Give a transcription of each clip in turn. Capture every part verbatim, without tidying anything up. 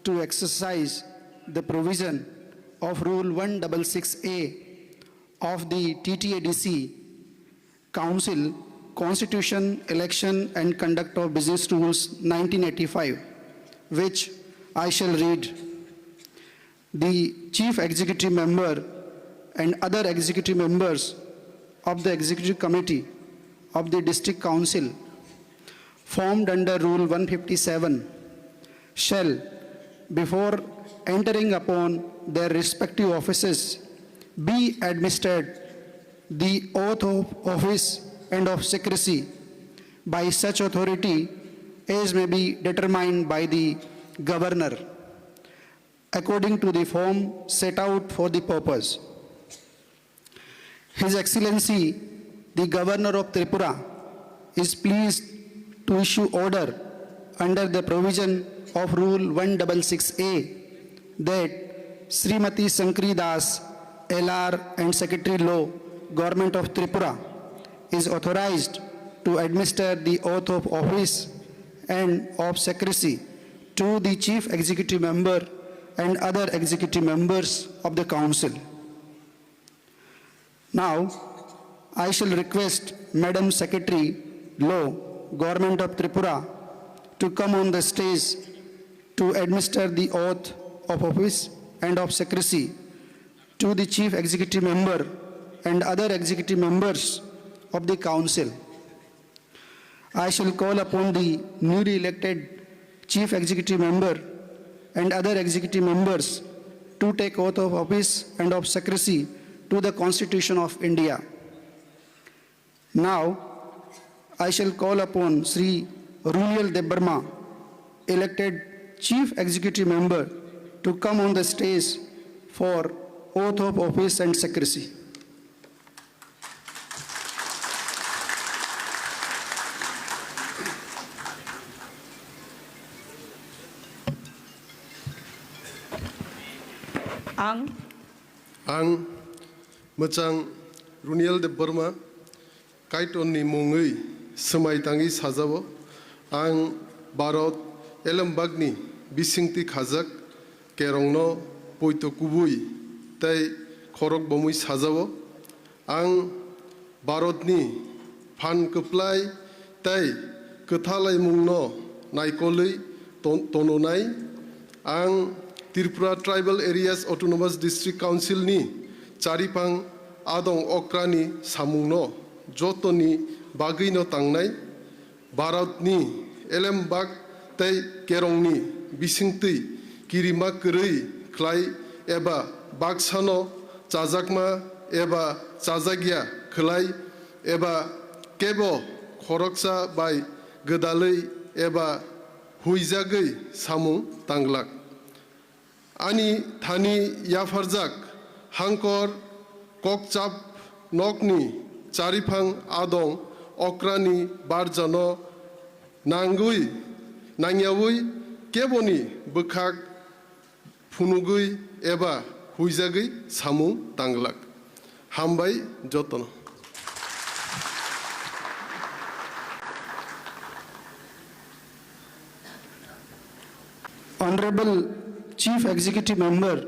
to exercise the provision of Rule one six six A of the T T A D C Council Constitution, Election and Conduct of Business Rules nineteen eighty-five, which I shall read. The Chief Executive Member and other executive members of the Executive Committee of the District Council formed under Rule one fifty-seven shall, before entering upon their respective offices, be administered the oath of office and of secrecy by such authority as may be determined by the Governor, according to the form set out for the purpose. His Excellency, the Governor of Tripura, is pleased to issue order under the provision of Rule one six six A that Srimati Shankari Das, L R and Secretary Law, Government of Tripura, is authorized to administer the oath of office and of secrecy to the Chief Executive Member and other executive members of the Council. Now, I shall request Madam Secretary, Law, Government of Tripura, to come on the stage to administer the oath of office and of secrecy to the Chief Executive Member and other executive members of the Council. I shall call upon the newly elected Chief Executive Member and other executive members to take oath of office and of secrecy to the Constitution of India. Now, I shall call upon Shri Runiel Debbarma, elected Chief Executive Member, to come on the stage for oath of office and secrecy. Ang. Ang mwchang Runiel Debbarma, Kaitorni mungwi swmai tangwi sajao, ang Bharat elembakni bisingtwi khajak kerongno poito kubui tei khorok bomwi sajao. Ang Bharatni phan kwplai tei kwthalaimungno naikolwi ton-, tononai. Ang Tripura Tribal Areas Autonomous District Council ni chariphang adong okrani samungno jotoni bagwino tangnai. Bharatni elembak tei kerongni bisingtwi kirima kwrwi khlai eba baksano chajakma eba chajakya khlai eba kebo khoroksa bai gwdalwi eba huijagwi samung tanglak. Ani thani yapharjak hangkor kokchap nokni chariphang adong okrani barjano nangwi nangyawi keboni bwkhak phunugwi eba huijagwi samung tanglak. Hambai jotono. Honorable Chief Executive Member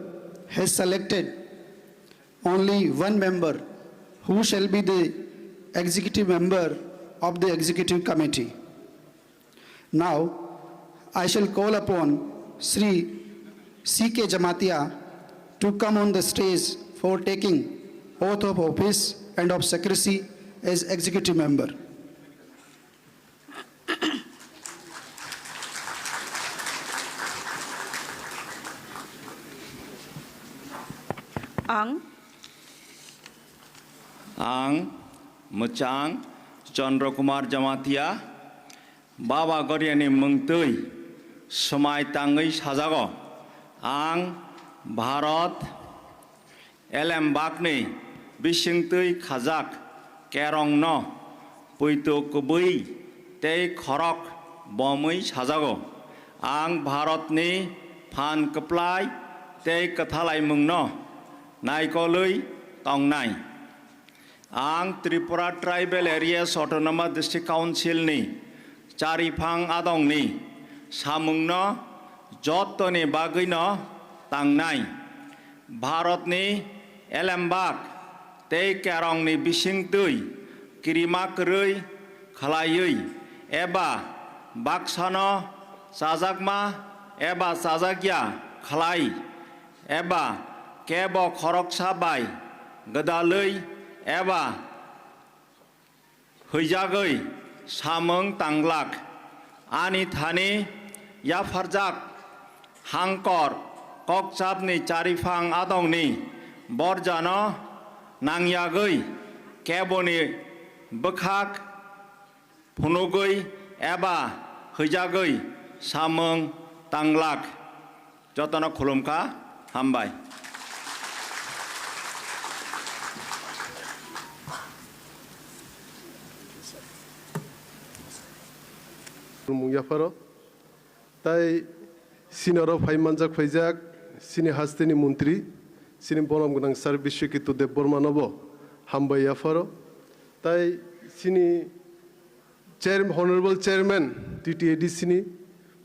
has selected only one member who shall be the executive member of the executive committee. Now, I shall call upon Shri C K Jamatia to come on the stage for taking oath of office and of secrecy as executive member. Ang. Ang mwchang Chandra Kumar Jamatia, Baba Goriani mungtwi swmai tangwi sajago. Ang Bharat elembakni bisingtwi khajak kerongno poito kubui tei khorok bomwi sajago. Ang Bharatni phan kwplai tei kwthalaimungno naikolwi tongnai. Ang Tripura Tribal Areas Autonomous District Council ni chariphang adongni samungno jottoni bagwino tangnai. Bharatni elembak tei kerongni bisingtwi kirima kwrwi khlaiwi eba baksano chajakma eba chajakya khlai eba kebo khoroksa bai gwdalwi eba hwijagwi samwng tanglak. Ani thani yapharjak hangkor kokchapni chariphang adongni borjano nangyagwi keboni bwkhak phunugwi eba hwijagwi samwng tanglak. Jotono khulumkha, hambai. Khulumung yapharo. Tai sini oro phai manjak phaijak, sini hasteni montri, sini borom gwnang sir Biswaketu Debbarma nobo hambai yapharo. Tai sini Chair-, Honorable Chairman T T A D C ni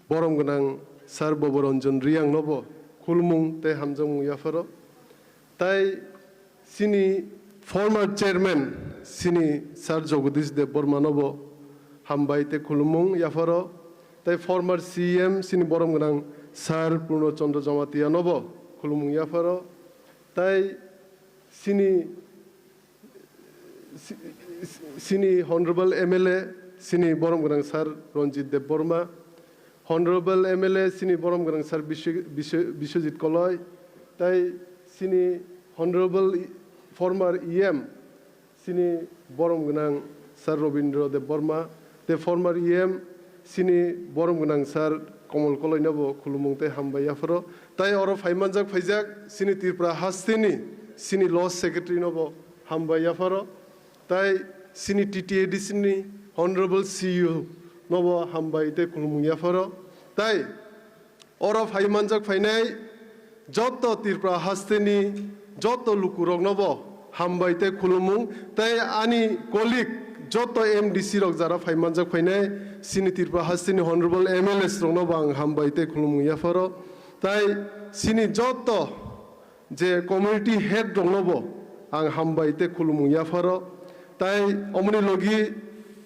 borom gwnang Sir Boboranjan Riyang nobo khulumung tei hamjakmung yapharo. Tai sini former Chairman sini Sir Jagadish Debbarma nobo hambai tei khulumung yapharo. Tai former C M sini borom gwnang Sir Purno Chandra Jamatia nobo khulumung yapharo. Tai sini Si-, si-, sini Honorable M L A, sini borom gwnang Sir Ranjit Debbarma, Honorable M L A, sini borom gwnang Sir Bisw-, Bisw-, Biswajit Koloi, tai sini Honorable former E M, sini borom gwnang Sir Robindra Debbarma, tei former E M sini borom gwnang Sir Komol Koloi nobo khulumung tei hambai yapharo. Tai oro phai manjak phaijak sini Tripura hasteni sini Law Secretary nobo hambai yapharo. Tai sini T T A D C ni Honorable C E O nobo hambai tei khulumung yapharo. Tai oro phai manjak phainai joto Tripura hasteni joto lukuroknobo hambai tei khulumung, tei ani colleague joto M D C rok jara phai manjak phainai sini Tripura hasteni Honorable M L As roknobo ang hambai tei khulumung yapharo. Tai sini joto je community head roknobo ang hambai tei khulumung yapharo. Tai omoni logi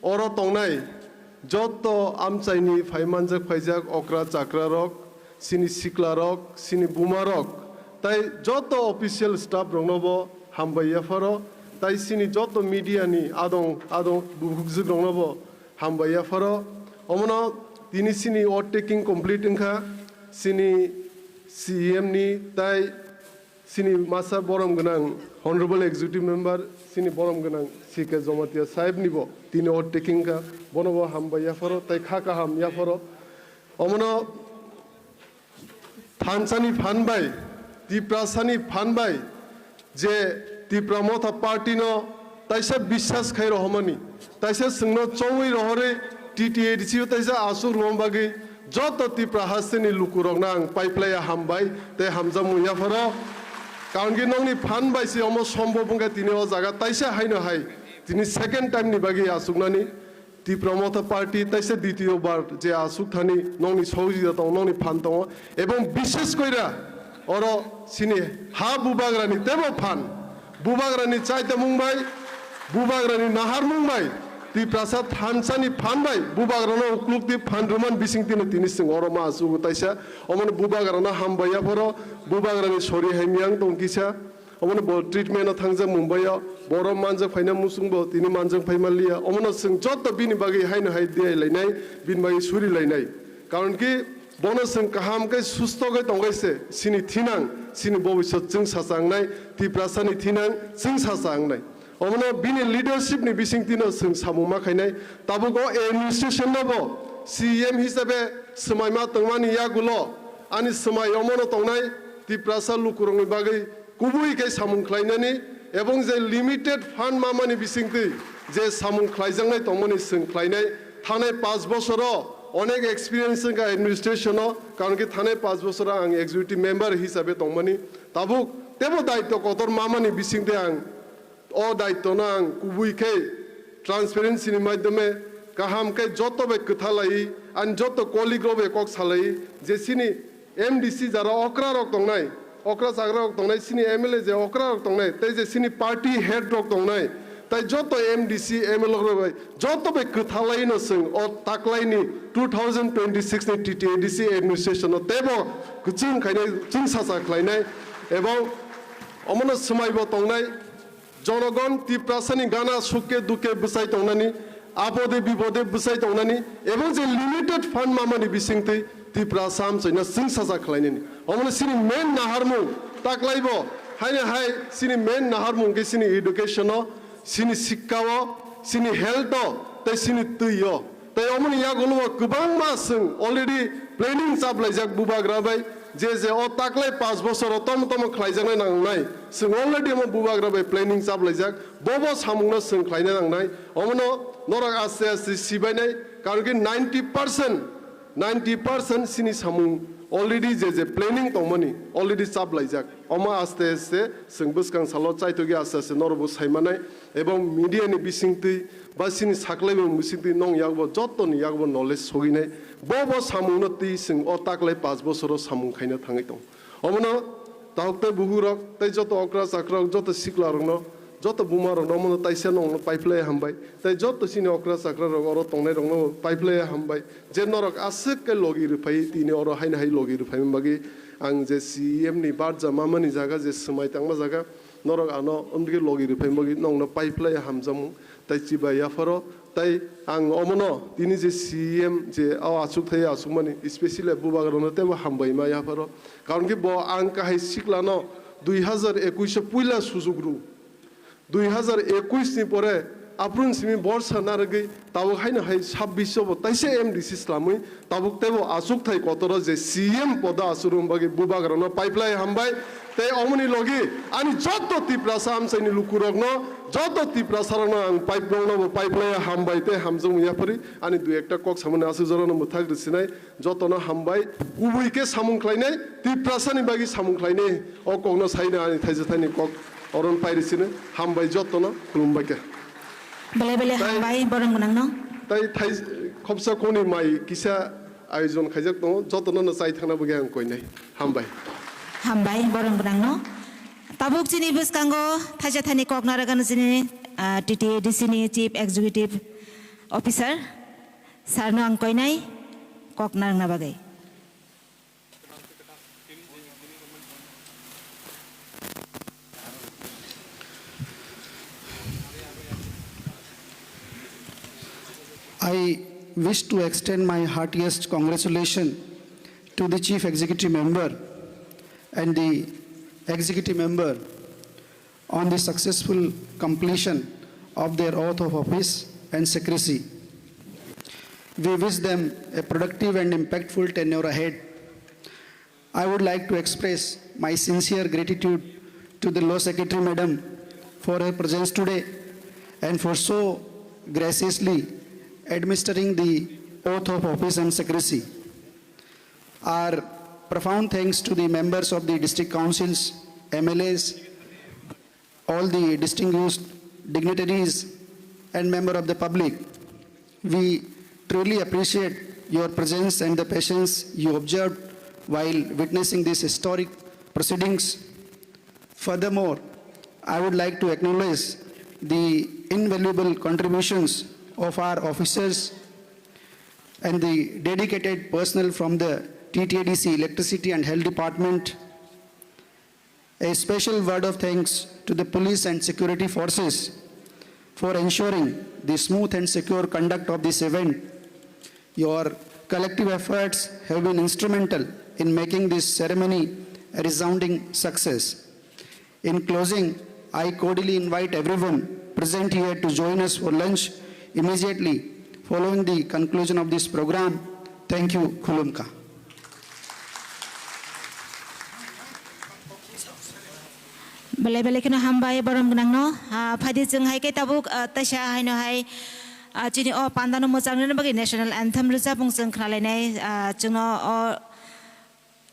oro tongnai joto amchaini phai manjak phaijak okra chakra rok, sini sikla rok, sini buma rok, tai joto official staff roknobo hambai yapharo, tai sini joto media ni adong adong bukhukjwk roknobo hambai yapharo. Omono tini sini oath taking complete wngkha, sini C E M ni tai sini masa borom gwnang Honorable Executive Member, sini borom gwnang C K Jamatia sahib nibo tini oath taking wngkha, bonobo hambai yapharo tai kha kaham yapharo. Omono thansani phan bai, Tiprasani phan bai, je Tipra Motha Party no taisa biswas khai rohormani, taisa chwngno chongwi rohorwi T T A D C o taisa aswk rwma bagwi joto Tipra hasteni lukurokno ang paiplaiya hambai tei hamjakmung yapharo. Karon khe nokni phan bai se omo sombhob wngkha tini o jaga taisa haino hai tini second time ni bagwi achuknani. Tipra Motha Party taisa ditiyo bar je asuk thani nokni sohojita tongo, nokni phan tongo, ebong bishes koira oro sini ha bubagrani tebo phan, bubagrani chaitamung bai, bubagrani naharmung bai, Tiprasa thansani phan bai bubagrano uklukti phan rwman bisingtino tini chwng oro ma asugo taisa, omono bubagrano hambai yaphoro, bubagrani sori hai miyang tong kisa. Omono bo treatment o thangjak Mumbai o, borok manjak phaina muchung bo tini manjak phai manliya. Omono chwng joto bini bagwi haino hai diai lainai, bini bagwi suri lainai. Karon ki bono chwng kaham khe susto khe tongkhe se, sini thinang, sini bobisot chwng sacha wngnai, Tiprasani thinang chwng sacha wngnai. Omono bini leadership ni bisingtwi no chwng samung ma khainai. Tabuk o administration no bo C E M hisabe swmai ma tongmani yagulo ani swmai omono tongnai Tiprasa lukurokni bagwi kubui khe samung khlainani ebong je limited fund mamani bisingtwi je samung khlaijaknai tongmani chwng khlainai. Thanai panch bosoro onek experience wngkha administration o, karon khe thanai panch bosoro ang executive member hisabe tongmani. Tabuk tebo daityo kotor mamani bisingtwi ang o daityo no ang kubui khe transparency ni maidhyome kaham khe joto bai kwthalai, ani joto colleague rok bai kok salai je chini M D C jara okra rok tongnai, okra chagra rok tongnai, chini M L A je okra rok tongnai, tei je chini party head rok tongnai, tei joto M D C, M L A rok bai joto bai kwthalai no chwng o taklaini two thousand twenty-six ni T T A D C administration no teibo kwchwng khainai, chwngsacha khlainai, ebong omono swmaibo tongnai. Jonogon Tiprasani gana sukke dukke bwsai tongnani, abode bibode bwsai tongnani, ebong je limited fund mamani bisingtwi Tiprasa amchaino chwngsacha khlainani. Omono chini main naharmung, taklaibo, haino hai chini main naharmung khe chini education-o, chini sikka-o, chini health-o, tei chini twi-o. Tei omoni yagulo kwbangma chwng already planning chaplaijak bubagra bai, je je o taklai panch bosoro tomo tomo khlaijaknai nangnai. Chwng already omo bubagra bai planning chaplaijak. Bobo samungno chwng khlaina nangnai. Omono norok aste aste sibainai. Karon ki ninety percent, ninety percent chini samung already je je planning tongmani already chaplaijak. Omo aste aste chwng bwskang salo chaitokya aste aste norokbo saimanai. Ebong media ni bisingtwi ba chini saklaimung bisingtwi nong yakbo jottoni yakbo knowledge soginai. Bo bo samungno twi chwng o taklai panch bosoro samung khaina thangwi tongo. Omono tahuk tei buhurok tei joto okra chakrok, joto siklarokno, joto bumarokno omono taisa nongno paiphlai hambai. Tei joto chini okra chakrarok oro tongnairokno paiphlai hambai. Je norok aswk khe logi rwphai tini oro haino hai logi rwphaimani bagwi ang je C E M ni barja mamani jaga je swmai tangma jaga, norok ano omdike logi rwphai bagwi nongno paiphlai hamjakmung tei chibai yapharo tei ang omono tini je C E M je o achukthai achukmani specially bubagrano teibo hambai ma yapharo. Karon khe bo ang kahai siklano dui hazar ekuish o puila sujuk rw, dui hazar ekuish ni pore aphuru simi borsa narwgwi tabuk haino hai sabbish o bo taisa M D C swlamwi tabuk teibo achukthai kotoro je C M podo achukna bagwi bubagrano paiphlai hambai. Tei omoni logi ani joto Tiprasa amchaini lukurokno, joto Tiprasarokno ang paip-, nokno bo paiphlai hambai tei hamjakmung yaphari ani dui ekta kok samani aswk jorano mwthak rwsinai jotono hambai. Kubui khe samung khlainai, Tiprasani bagwi samung khlainai, o kokno saina ani thaisa thani kok oron pai rwsino hambai jotono khulumbai khe. Belai belai Tei- hambai borok gwnangno. Tei thai khopsa khoni mai kisa ayojon khaijak tongo, jotono no chai thangna bagwi ang koinai. Hambai. Hambai, borok gwnangno. Tabuk chini bwskango thaisa thani kok narwgano chini, ah, T T A D C ni Chief Executive Officer, sir no ang koinai kok narwgna bagwi. I wish to extend my heartiest congratulations to the Chief Executive Member and the Executive Member on the successful completion of their oath of office and secrecy. We wish them a productive and impactful tenure ahead. I would like to express my sincere gratitude to the Law Secretary Madam for her presence today and for so graciously administering the oath of office and secrecy. Our profound thanks to the members of the district councils, M L As, all the distinguished dignitaries and member of the public. We truly appreciate your presence and the patience you observed while witnessing these historic proceedings. Furthermore, I would like to acknowledge the invaluable contributions of our officers and the dedicated personnel from the T T A D C Electricity and Health Department. A special word of thanks to the police and security forces for ensuring the smooth and secure conduct of this event. Your collective efforts have been instrumental in making this ceremony a resounding success. In closing, I cordially invite everyone present here to join us for lunch immediately following the conclusion of this program. Thank you. Khulumkha. Belai belai kheno hambai borom gwnangno. Ah, phaidi chwng hai khe tabuk, ah, taisa haino hai, ah, chini o pandano mwchang rwna bagwi national anthem rwchapmung chwng khnalainai, ah, chwngno o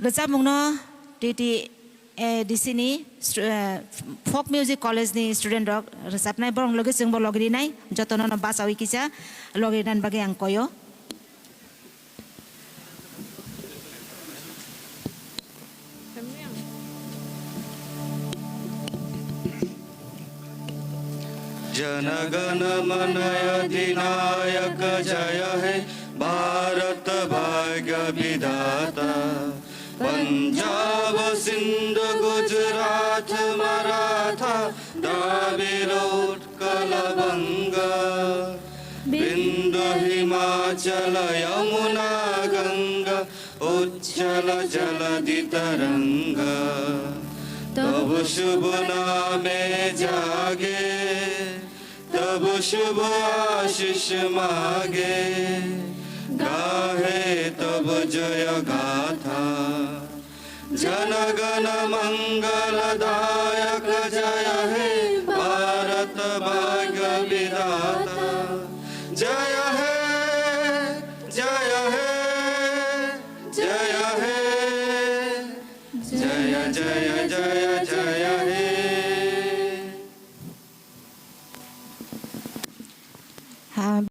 rwchapmungno T T A D C ni stu-, eh, Folk Music College ni student rok rwchapnai, borok logi chwngbo logi rinai, jotono no bachawi kisa logi rinani bagwi ang koyo. Jana Gana Mana अधिनायक जय हे भारत भाग्य विधाता। पंजाब सिंध गुजरात मराठा द्राविड़ उत्कल बंग बिंदु हिमाचल यमुना गंगा उच्छल जलधि तरंग। तब शुभ नामे जागे, तब शुभ आशीष मागे, गाहे तब जय गाथा। जनगण मंगलदायक जय हे भारत भाग्य विधाता। जय हे, जय हे, जय हे, जय, जय, जय, जय हे। हाँ।